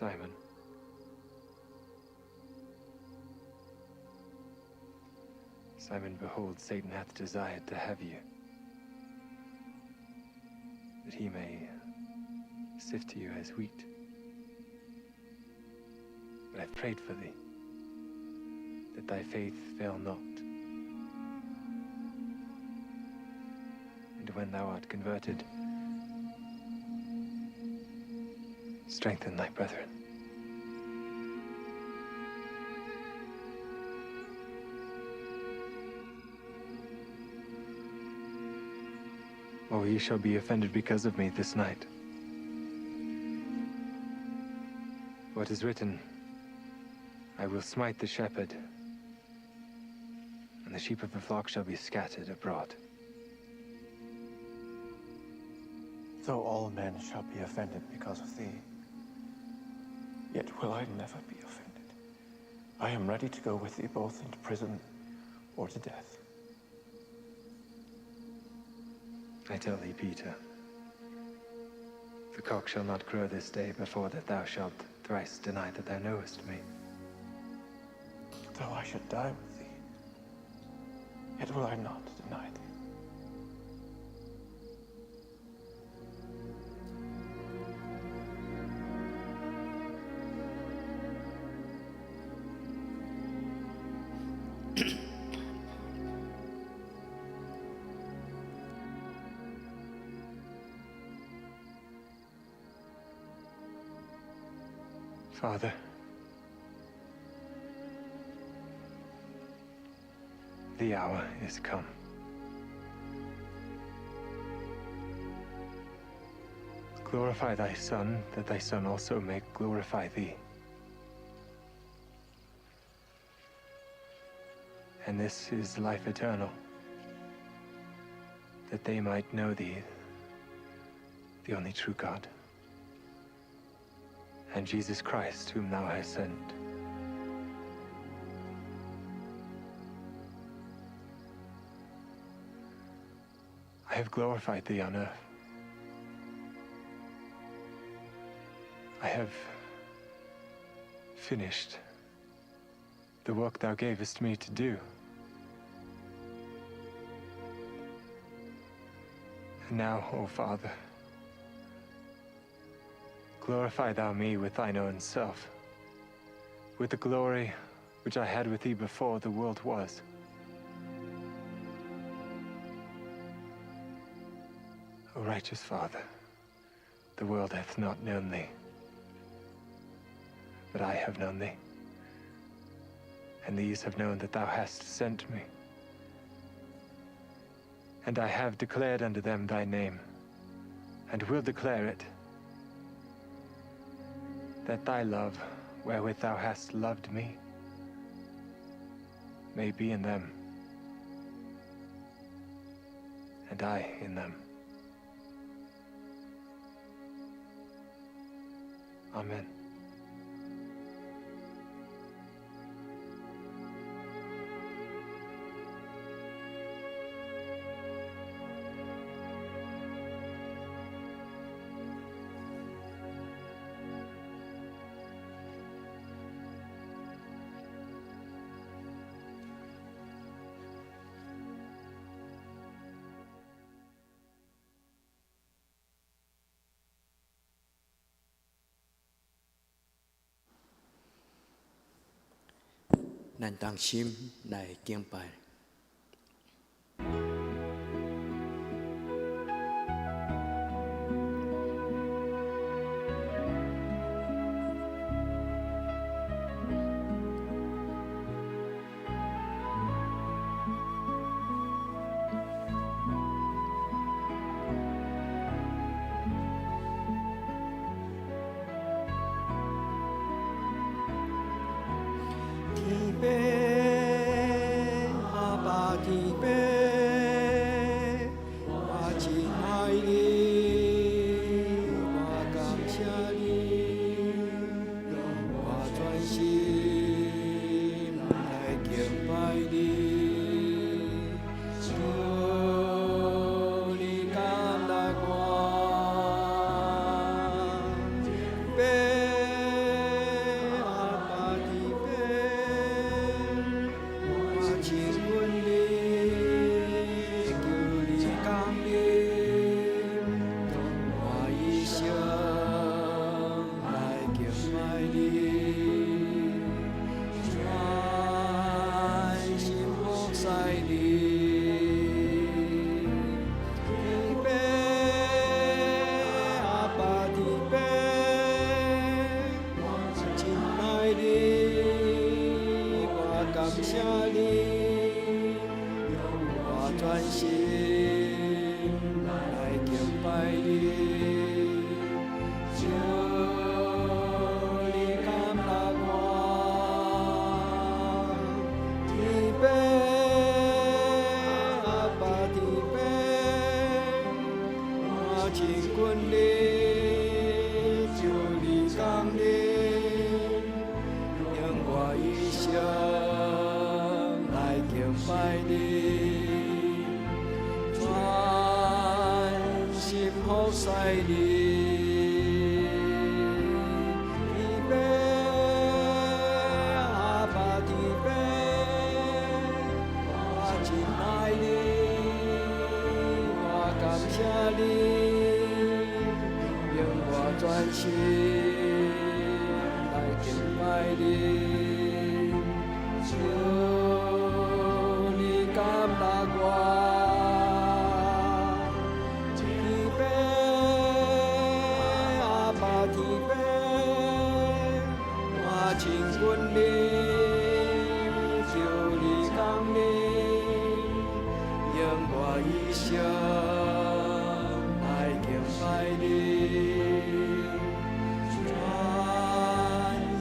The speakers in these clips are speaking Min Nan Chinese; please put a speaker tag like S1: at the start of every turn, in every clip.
S1: Simon. Simon, behold, Satan hath desired to have you, that he may sift you as wheat. But I've prayed for thee, that thy faith fail not. And when thou art converted, strengthen thy brethren. Oh, ye shall be offended because of me this night. What is written, "I will smite the shepherd, and the sheep of the flock shall be scattered abroad."
S2: Though all men shall be offended because of thee, yet will I never be offended. I am ready to go with thee both into prison or to death.
S1: I tell thee, Peter, the cock shall not crow this day before that thou shalt thrice deny that thou knowest me.
S2: Though I should die with thee, yet will I not deny thee.
S1: Father, the hour is come. Glorify thy Son, that thy Son also may glorify thee. And this is life eternal, that they might know thee, the only true God, and Jesus Christ, whom thou hast sent. I have glorified thee on earth. I have finished the work thou gavest me to do. And now, O Father, glorify thou me with thine own self, with the glory which I had with thee before the world was. O righteous Father, the world hath not known thee, but I have known thee, and these have known that thou hast sent me. And I have declared unto them thy name, and will declare it, that thy love, wherewith thou hast loved me, may be in them, and I in them. Amen.
S3: 咱同心來敬拜。天父，阿爸天父，我真愛你，我感謝你，我專心來敬拜你，求你敢來我，父。你。天父，阿爸天父，我真愛你，我感謝你，用我全心來敬拜你。求你感納我，天父，阿爸天父，我親近你，求你降臨，用我一生來敬拜你，全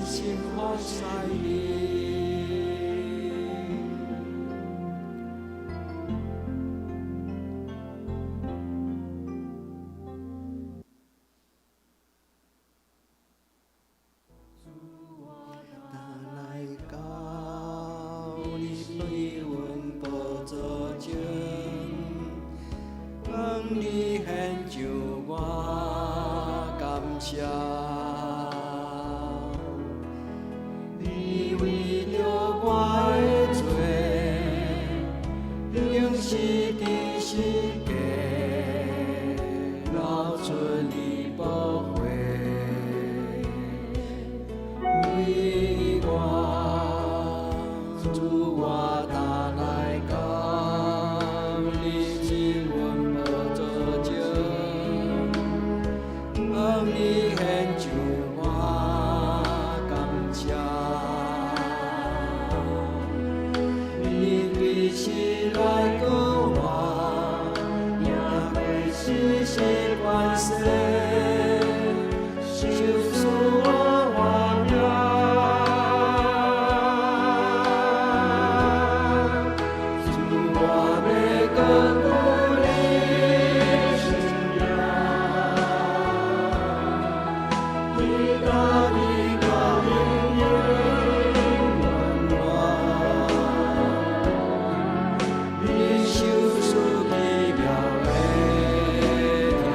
S3: 心服侍你。
S4: 呾來到你對阮寶座前，向你獻上我感謝。你為著我的罪，釘死佇十架，流出你寶血。為我，主我呾來到你施恩寶座前，向你獻上我感謝。你隨時來顧我，也會時時關心，求賜我活命。主我欲堅固你信仰，你家己光榮永遠。你受賜奇妙的天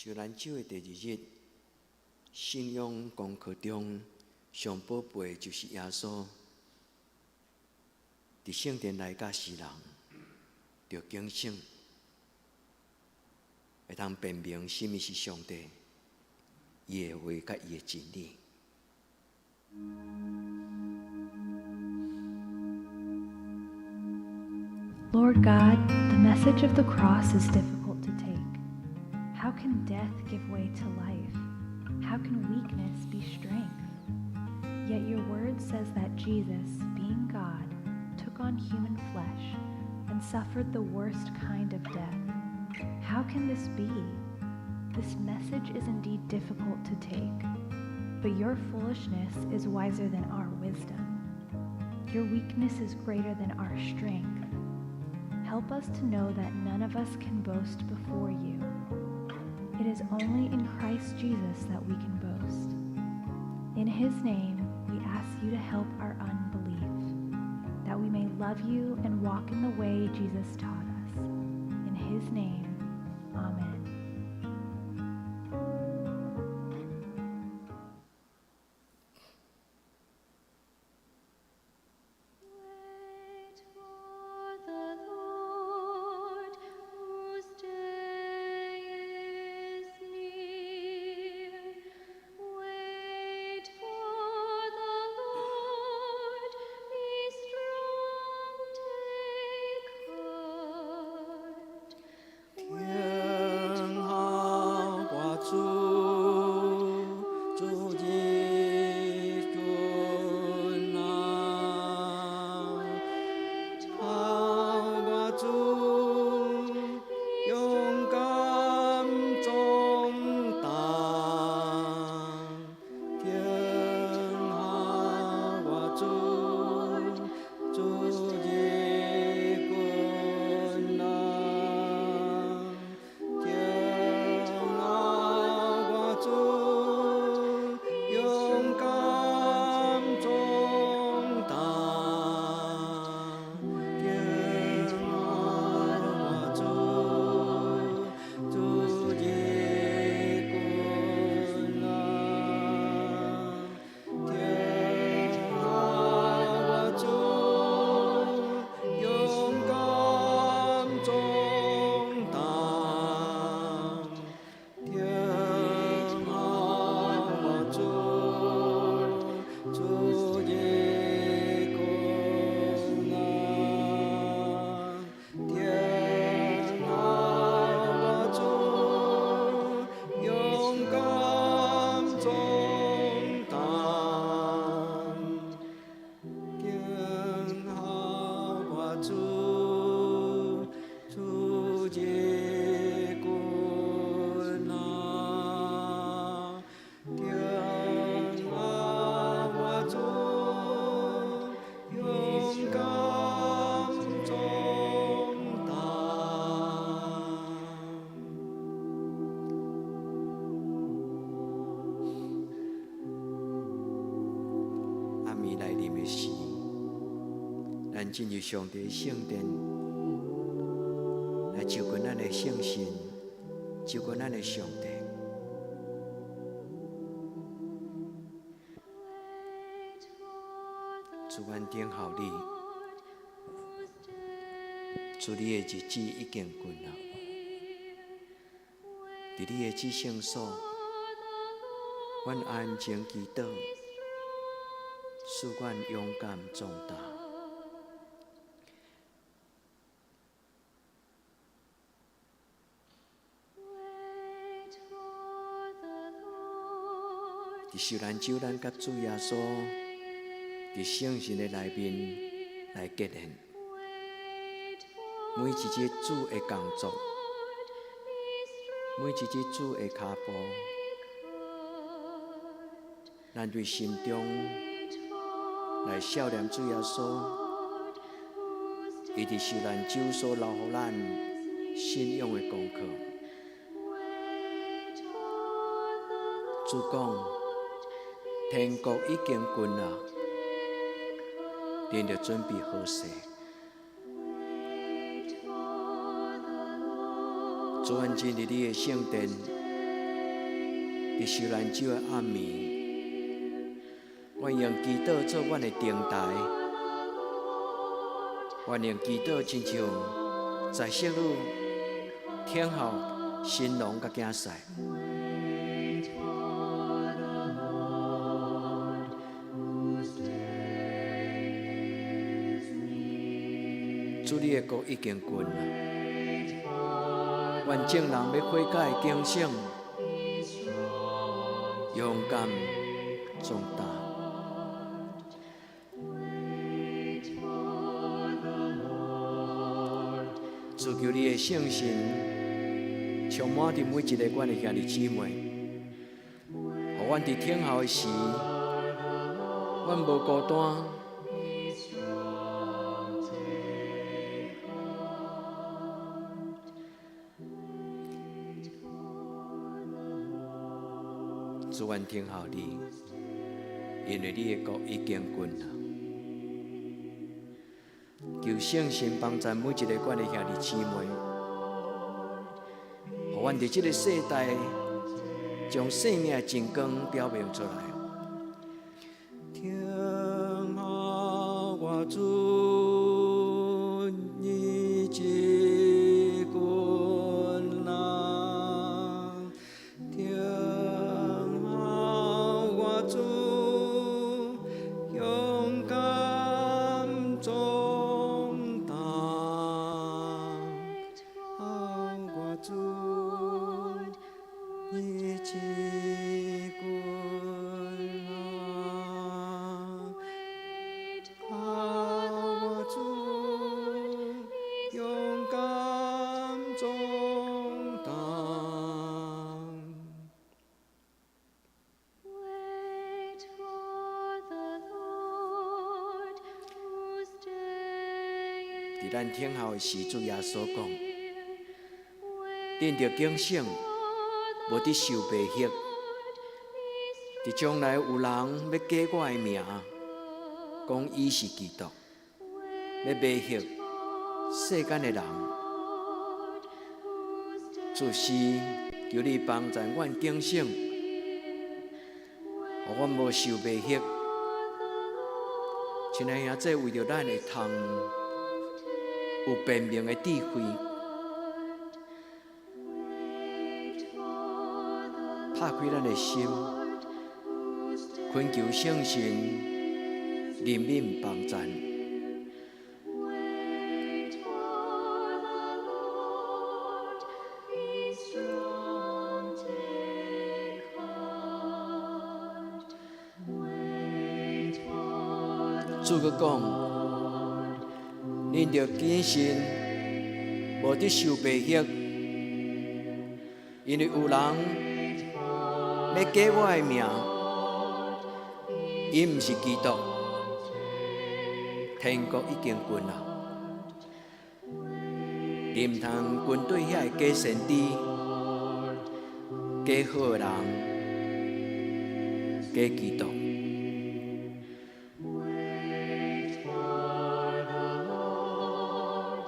S5: 受難週的第二日，信仰功課中上寶貝就是耶穌佇聖殿內教世人，著警醒，會當辨明啥物是上帝伊的話佮伊的真理。
S6: Lord God, the message of the cross is difficult to take. How can death give way to life? How can weakness be strength? Yet your word says that Jesus, being God, took on human flesh and suffered the worst kind of death. How can this be? This message is indeed difficult to take, but your foolishness is wiser than our wisdom. Your weakness is greater than our strength. Help us to know that none of us can boast before you. It is only in Christ Jesus that we can boast. In his name, we ask you to help our unbelief, that we may love you and walk in the way Jesus taught us. In his name, amen.
S7: Wait for the Lord, whose day is near. Wait for the Lord, be strong, take heart. Wait
S3: 聽
S7: for
S3: 候我
S7: the
S3: 主，
S7: Lord,
S3: 主
S7: whose
S3: 日
S7: day
S3: 近
S7: is
S3: 啊！
S7: near. Wait
S3: 候
S7: for
S3: 我
S7: the
S3: 主，
S7: Lord, be
S3: 勇敢
S7: strong,
S3: 壯
S7: take
S3: 膽，
S7: heart.
S3: 聽
S7: Wait
S3: 候
S7: for
S3: 我
S7: the
S3: 主，
S7: Lord,
S3: 主
S7: whose
S3: 日
S7: day is
S3: 近啊！
S7: near.
S3: 聽
S7: Wait
S3: 候
S7: for
S3: 我
S7: the
S3: 主，
S7: Lord, be
S3: 勇敢
S7: strong,
S3: 壯
S7: take
S3: 膽，
S7: heart.
S3: 聽
S7: Wait
S3: 候
S7: for
S3: 我
S7: the
S3: 主，
S7: Lord,
S3: 主
S7: whose
S3: 日
S7: day is
S3: 近啊！
S7: near.
S3: 聽
S7: Wait
S3: 候
S7: for
S3: 我
S7: the
S3: 主，
S7: Lord,
S3: 勇
S7: be
S3: 敢
S7: strong,
S3: 壯
S7: take
S3: 膽，
S7: heart.
S3: 聽
S7: Wait
S3: 候
S7: for
S3: 我
S7: the
S3: 主，
S7: Lord,
S3: 主
S7: whose
S3: 日
S7: day is
S3: 近啊！
S7: near.
S3: 聽
S7: Wait
S3: 候
S7: for
S3: 我
S7: the
S3: 主，
S7: Lord,
S3: 勇
S7: be
S3: 敢
S7: strong,
S3: 壯
S7: take
S3: 膽，
S7: heart.
S3: 聽候我主，主日近啊！聽候我主，勇敢壯膽。
S5: 暗暝來臨的時，咱進入上帝的聖殿，來就近咱的聖神，就近咱的上帝。
S7: Wait for the
S5: 主，阮等候你，
S7: Lord, whose day
S5: 主你的日子已經近啊！
S7: is near.
S5: 佇你的至聖所，
S7: For the
S5: 阮
S7: Lord,
S5: 安靜祈禱，
S7: be strong,
S5: 使阮勇敢壯膽。
S7: heart. Wait for the Lord,
S5: 佇受難週，咱佮主耶穌佇聖神的內面來結連，
S7: wait for
S5: 每一日主的工作，
S7: Lord, be strong,
S5: 每一日主的跤步，
S7: take heart.
S5: 咱對心中
S7: Wait for
S5: 來笑念主耶穌，
S7: Lord, whose
S5: 伊佇受難週所留予咱信仰的功課。
S7: Wait for the
S5: 主講，
S7: Lord,
S5: 天國已經近啊，
S7: take
S5: 恁著準備好勢。
S7: Wait for the Lord,
S5: 主，阮進入你的聖殿，伫受难周的暗暝，阮用祈祷做阮的灯台，阮用祈祷亲像在昔日听候新郎佮囝婿。主，你的国已经近啦，愿众人欲悔改警醒，勇敢壮胆。主，求你的圣神充满伫每一个阮的兄弟姊妹，予阮伫等候的时，阮无孤单。主，阮等候你，因为你的国已经近啦。求圣神帮助每一个阮的兄弟姊妹，予阮伫这个世代将生命的真光表明出来。听候我主，日子近啊！听候我主，勇敢壮胆。候我主，日子近啊！候我主，勇敢壮胆。
S7: Wait for the Lord, whose day
S5: 伫咱等候的时，主耶稣讲：恁著警醒，无得受迷惑。伫将来有人欲假我的名，讲伊是基督，欲迷惑世间的人。主是求你帮助阮警醒，予阮无受迷惑。亲爱兄弟，为著咱会通有辨明的智慧，拍开咱的心，恳求圣神怜悯帮助。
S7: Wait for the Lord, be strong, take heart. Wait for the
S5: 主阁讲，恁著谨慎，无得受迷惑，因为有人欲假我的名，伊毋是基督，天国已经近啦。恁毋通跟缀遐个假先知、假好的人、假基督。
S7: Wait for the Lord,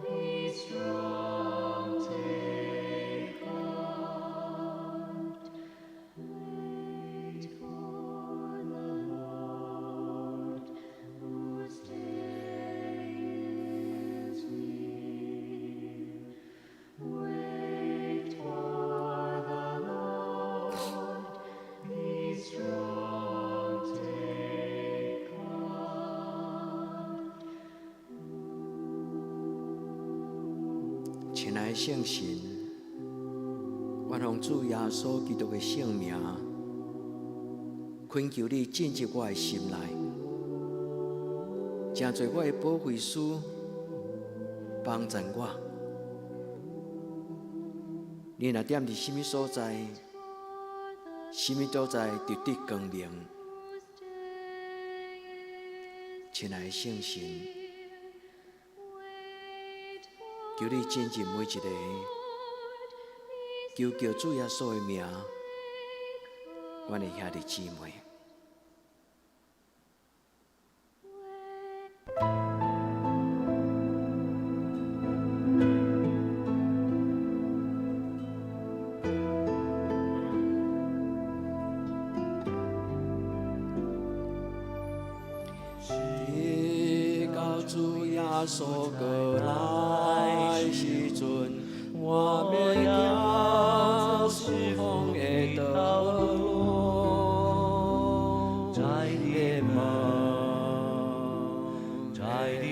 S7: be strong, take heart. Wait for the Lord, whose day is near. Wait for the Lord, be strong, take heart.
S5: 亲爱的圣神，愿奉主耶稣基督的圣名，恳求你进入我的心内，成做我的保惠师，帮助我。你若踮伫啥物所在，啥物所在就得光明。亲爱的圣神，求你进入每一个求叫主耶稣的名，阮的兄弟姊妹。穌閣來時陣，我欲行四方的道路，
S7: 窄的門，窄的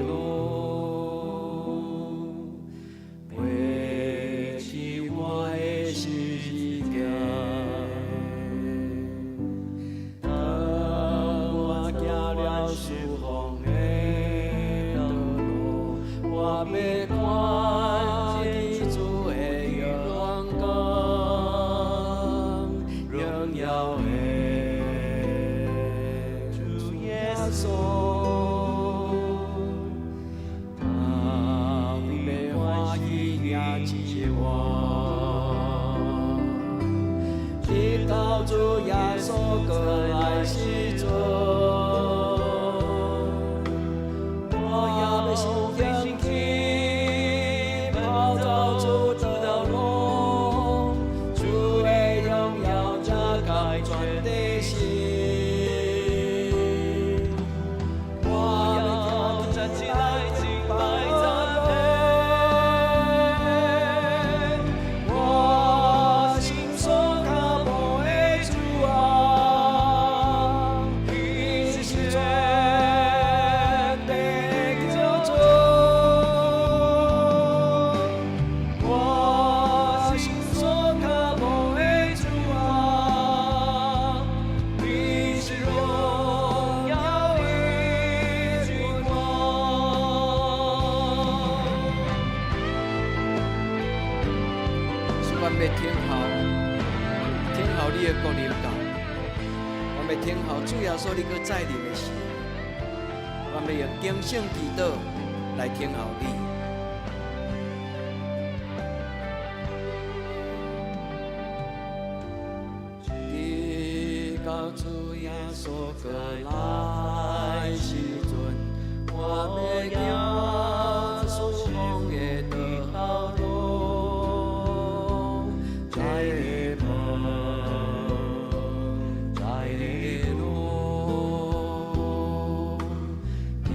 S7: 路，背起我的十字架。當我行了四方的道路，我欲看見主的榮光，榮耀的主耶穌，特別歡喜迎接我，直到主耶穌閣來時陣，我也欲心興起，跑走主的道路，主的榮耀遮蓋全地時，我要站起來敬拜讚美。
S5: 我心所靠慕的主啊，你是全地的救主。我心所靠慕的主啊，你是榮耀的君王。主，阮欲等候，等候你的國臨到，阮欲等候主耶穌你閣再臨的時，阮欲用警醒祈禱來等候你。直到主耶穌閣來時陣，我欲行四方的道路，窄的門，窄的路，行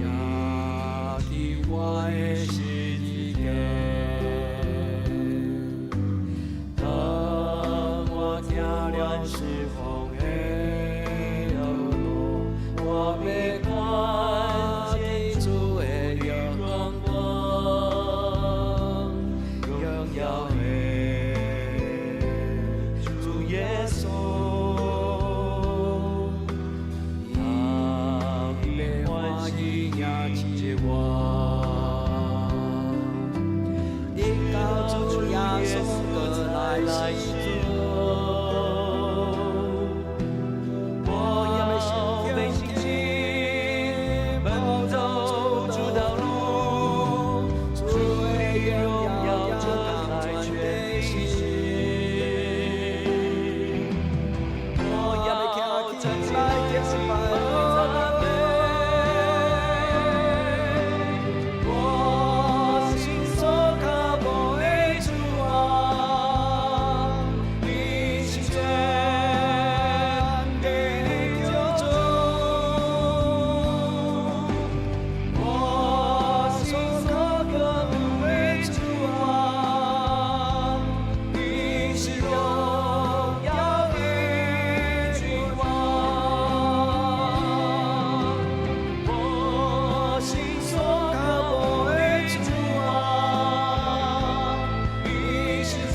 S5: 起我的十字架。當我行了四方的道路，我欲看見主的榮光，榮耀的主耶穌，特別歡喜迎接我，直到主耶穌閣來時陣，我欲心興起，
S7: 奔走主道路，
S5: 主
S7: 主
S5: 的
S7: 的
S5: 榮
S7: 榮
S5: 耀
S7: 耀
S5: 遮
S7: 遮
S5: 蓋
S7: 蓋
S5: 全
S7: 全
S5: 地
S7: 地
S5: 時，
S7: 我
S5: 我
S7: 要
S5: 欲
S7: 站
S5: 站
S7: 起
S5: 起來
S7: 來
S5: 敬
S7: 敬
S5: 拜
S7: 拜
S5: 赞
S7: 赞
S5: 美。
S7: 美。
S5: 我心所靠慕的主啊，你是全地的救主。我心所靠慕的主啊，你是榮耀的君王。我心所靠慕的主啊，你是全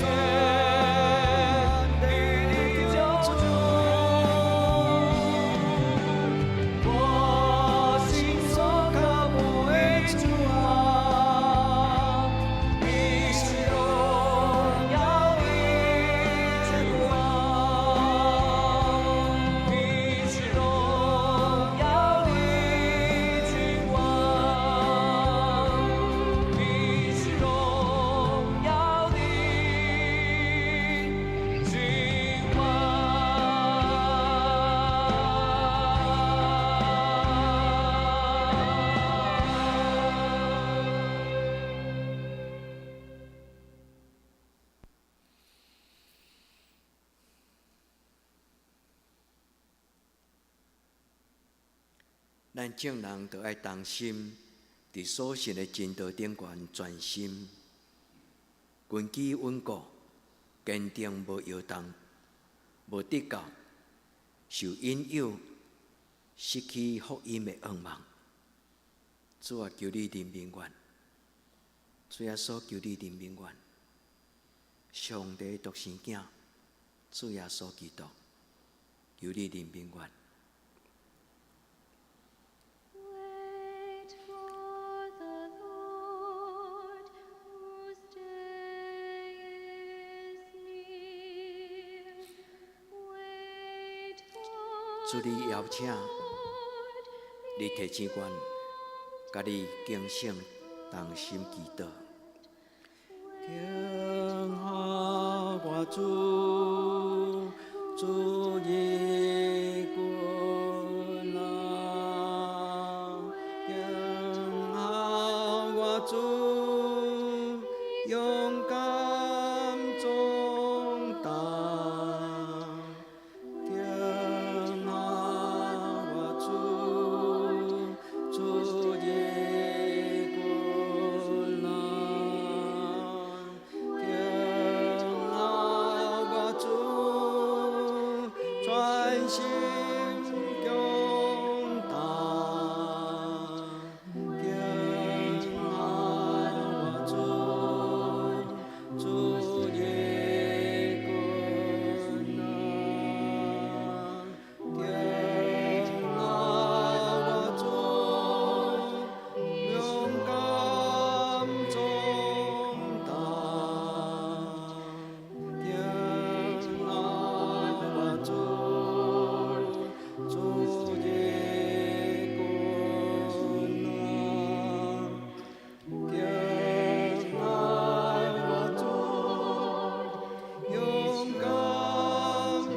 S5: 地的救主。我心所靠慕的主啊，你是榮耀的君王，你是榮耀的君王，你是榮耀的君王。咱眾人都愛同心佇所信的真道頂懸專心，根基穩固，堅定無搖動，無得救，受引誘，失去福音的向望。主啊，求你憐憫阮！主耶穌，求你憐憫阮！上帝獨生囝，主耶穌基督，求你憐憫阮！
S8: Wait for the Lord, whose day is near. Wait for
S5: 主你邀請，你提醒阮，佮你警醒同心祈禱。
S4: 聽候我主，主日君啊，聽候我主，勇敢壯膽。聽候我主，主日君啊，聽候我主，專心強膽。聽候我主，主日君啊，聽候我主，勇敢壯膽。聽候我主，主日君啊，聽候我主，勇敢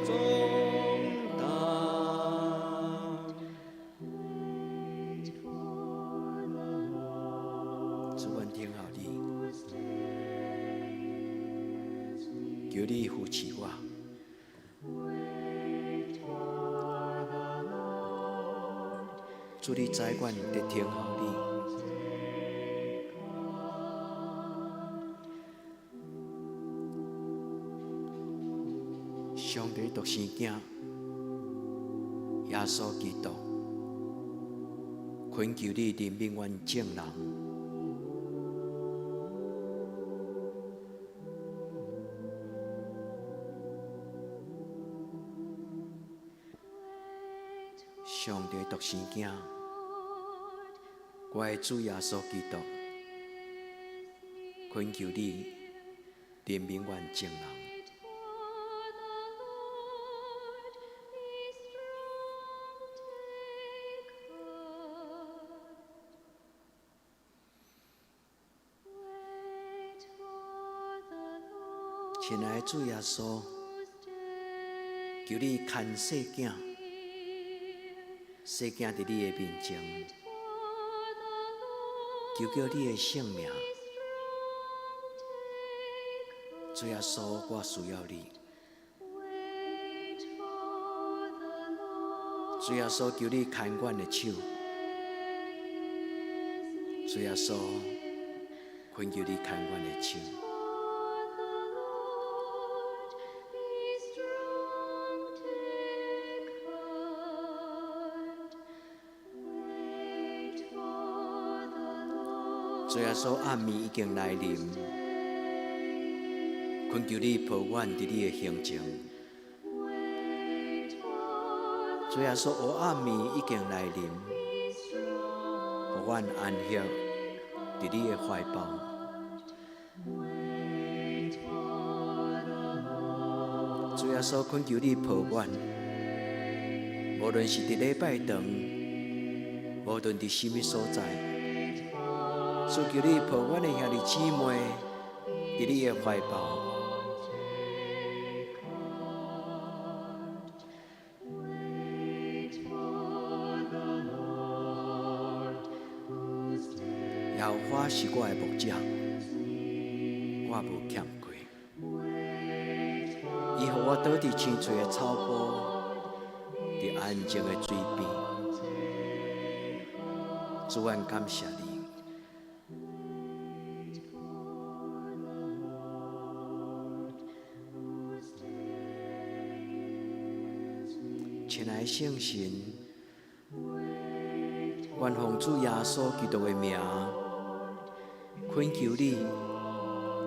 S4: 壯膽。
S8: Wait for the Lord,
S5: 主，阮聽候你，
S8: whose day is near.
S5: 求你扶持我。
S8: Wait for the Lord,
S5: 主，你知阮佇聽候你。
S8: take heart.
S5: 上帝獨生囝耶穌基督，懇求你憐憫阮眾人。
S8: Wait for
S5: 上帝獨生囝，
S8: the Lord,
S5: 我的主耶穌基督，懇求你憐憫阮眾人。
S8: Wait for the Lord, be strong, take heart. Wait for the Lord,
S5: 親愛的主耶穌，
S8: whose day
S5: 求你牽細囝，
S8: is near.
S5: 細囝佇你的面前，
S8: Wait for the Lord,
S5: 求叫你的聖名。
S8: be strong, take
S5: 主耶穌，我需要你。
S8: Wait for the Lord,
S5: 主耶穌，求你牽阮的手。主耶穌，懇求你牽阮的手。
S8: for the Lord, be strong, take heart. Wait for the Lord,
S5: 主耶穌，暗暝已經來臨，懇求你抱阮佇你的胸前。
S8: wait for the
S5: 主耶穌，黑暗暝已經來臨，
S8: be strong,
S5: 予阮安歇佇你的懷抱。
S8: wait for the Lord,
S5: 主耶穌，懇求你抱阮，無論是佇禮拜堂，無論佇啥物所在，主求你抱阮的兄弟姊妹佇你的懷抱。
S8: take heart. Wait for the Lord, whose day
S5: 耶和華是我的牧者，我無欠缺。
S8: Wait for
S5: 伊予我倒佇青翠的草坡，佇安靜的水邊。主，阮感謝你。親愛聖神，願奉主耶穌基督的名，懇求你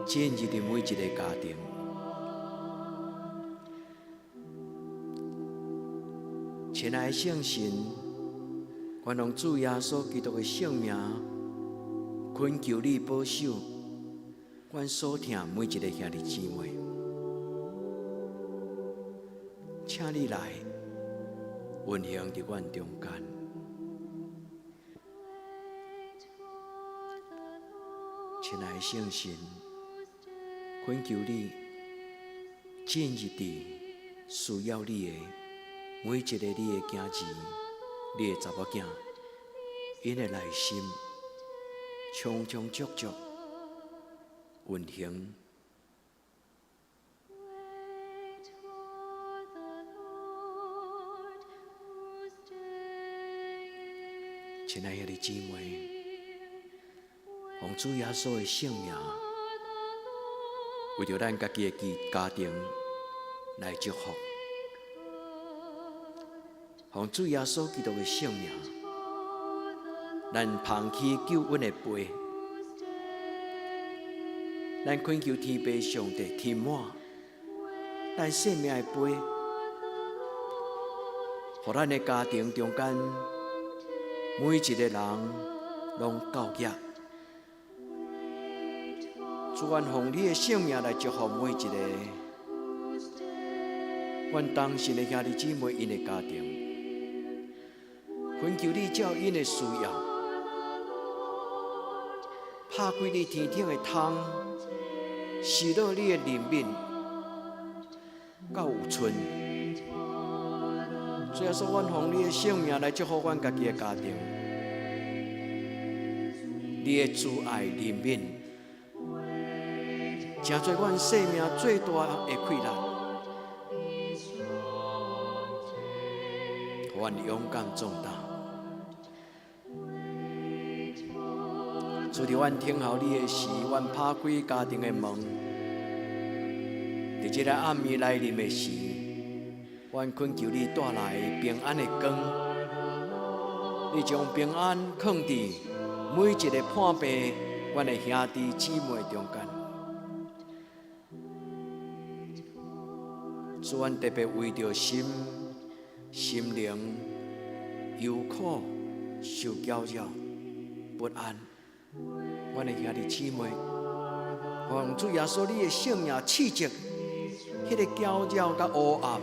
S5: 進入佇每一个家庭。親愛聖神，願奉主耶穌基督的聖名，懇求你保守阮所疼每一个兄弟姊妹，請你來運行佇阮中間。親愛聖神，懇求你進入佇需要你的每一个你的囝兒、你的查某囝，𪜶的內心充充足足運行。親愛的姊妹，奉主耶穌的聖名，為著咱家己的家庭來祝福。奉主耶穌基督的聖名，咱捧起救恩的杯，咱懇求天父上帝填滿咱生命的杯，予咱的家庭中間每一个人攏夠額。主，願奉你的聖名來祝福每一个阮同信的兄弟姊妹𪜶的家庭，懇求你照𪜶的需要，拍開你天頂的窗，施落你的憐憫，到有剩。主耶穌，阮奉你的聖名來祝福阮家己的家庭，你的慈愛憐憫，成做阮生命最大的氣力，予阮勇敢壯膽。主，佇阮等候你的時，阮拍開家庭的門。佇這个暗暝來臨的時，阮懇求你帶來平安的光，你將平安囥佇每一个破病阮的兄弟姊妹中間。主，阮特別為著心、心靈憂苦、受攪擾、不安，阮的兄弟姊妹，奉主耶穌你的聖名斥責彼个攪擾佮黑暗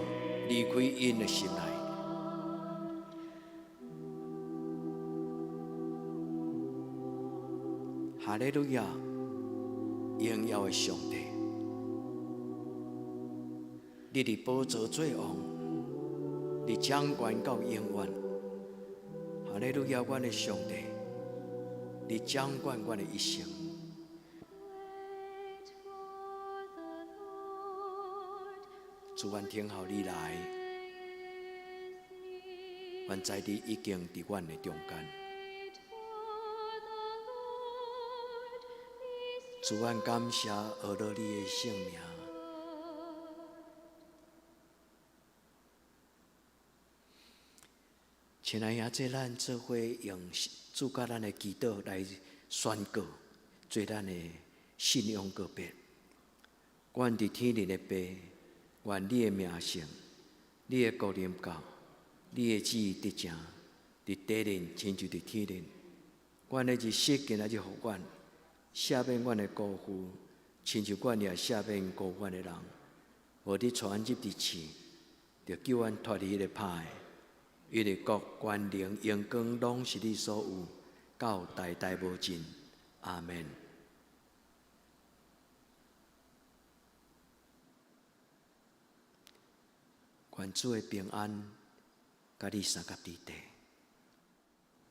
S5: 離開𪜶的心內。哈利路亞，榮耀的上帝，你佇寶座做王，你掌權到永遠。哈利路亞，阮的上帝，你掌管阮的一生。主，阮等候你來，阮知你已經佇阮的中間。主，阮感謝阿羅你的聖名。親愛兄弟，咱做伙用主佮咱的祈禱來宣告，做咱的信仰告別。阮佇天頂的父，願你的名聖，你的國臨到，你的旨意得成，佇地面親像佇天頂。阮的日食今仔日予阮，赦免阮的辜負，親像阮也赦免辜負阮的人。無得帶阮入佇試，著救阮脫離彼个歹的。因為國、權能、榮光，攏是你所有，到代代無盡。阿門。願主的平安，佮你相佮佇底。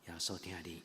S5: 耶穌疼你。